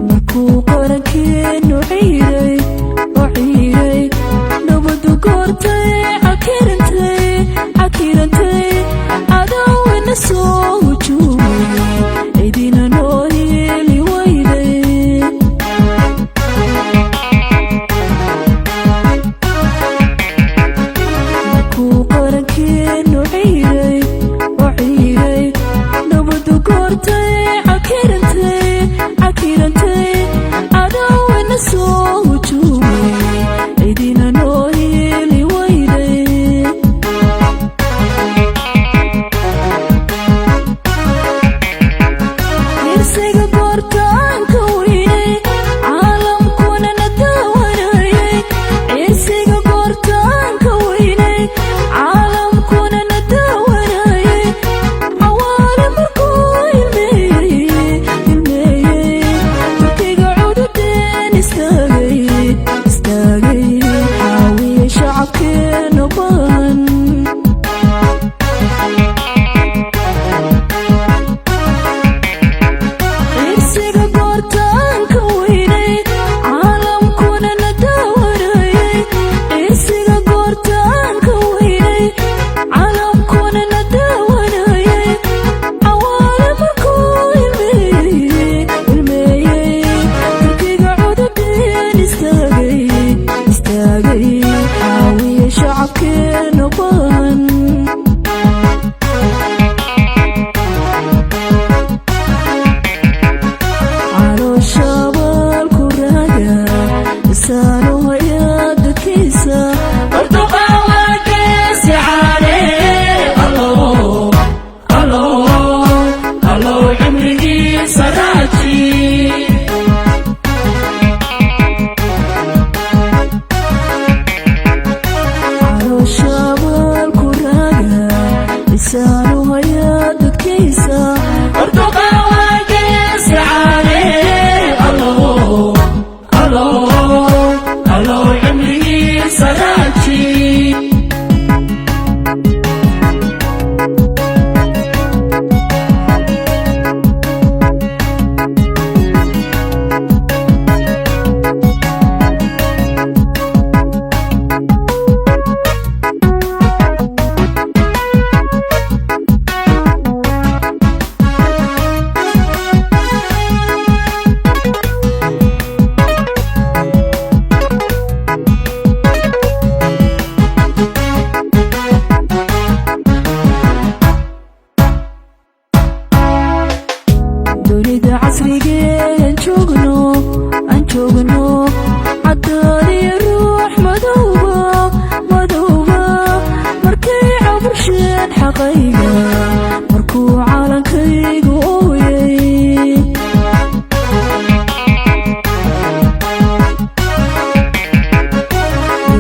Markuu qarankeenu ciiray oo ciiray, nabadu goortay cakirantay, cakirantay, cadowina soo hujuumay, cidina noo heli weyday. Markuu qarankeenu ciiray oo ciiray, nabadu goortay cakirantay, cakirantay, cadowina soo hujuumay, cidina noo heli weyday. Hirsiga goortaanka weynay, caalamkuna na daawanayay. Cirsiga goortaanka weynay, caalamkuna na daawanayay. Cawaale markuu ilmeeyey, ilmeeyey, Turkiga cududeen istaagay, istaagay, caawiye shacabkeena baahan. Cirsiga goortaanka weynay, caalamkuna na daawanayay. Cirsiga goortaanka weynay, caalamkuna na daawanayay. Cawaale markuu ilmeeyey, ilmeeyey, Turkiga cududeen istaagay, istaagay, caawiye shacabkeena baahan. Caloosha ku raaga isaanu hayaa dadkiisa. Erdogan waa geesi caane. Allow, allow, allow cimrigiisa raaji. Caloosha ku raaga isaanu hayaa dadkiisa. Erdogan waa geesi caane. Allow, allow, allow cimrigiisa raaji. Dunida casrigee aan joogno, aan joogno, cadaan iyo ruux madowba, madowba, markay cabursheen xaqayga, markuu caalankaygu ooyay.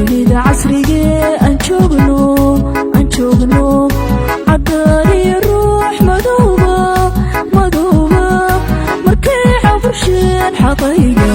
Dunida casrigee aan joogno, aan joogno, cadaan iyo ruux madowba, madowba, markay cabursheen xaqayga,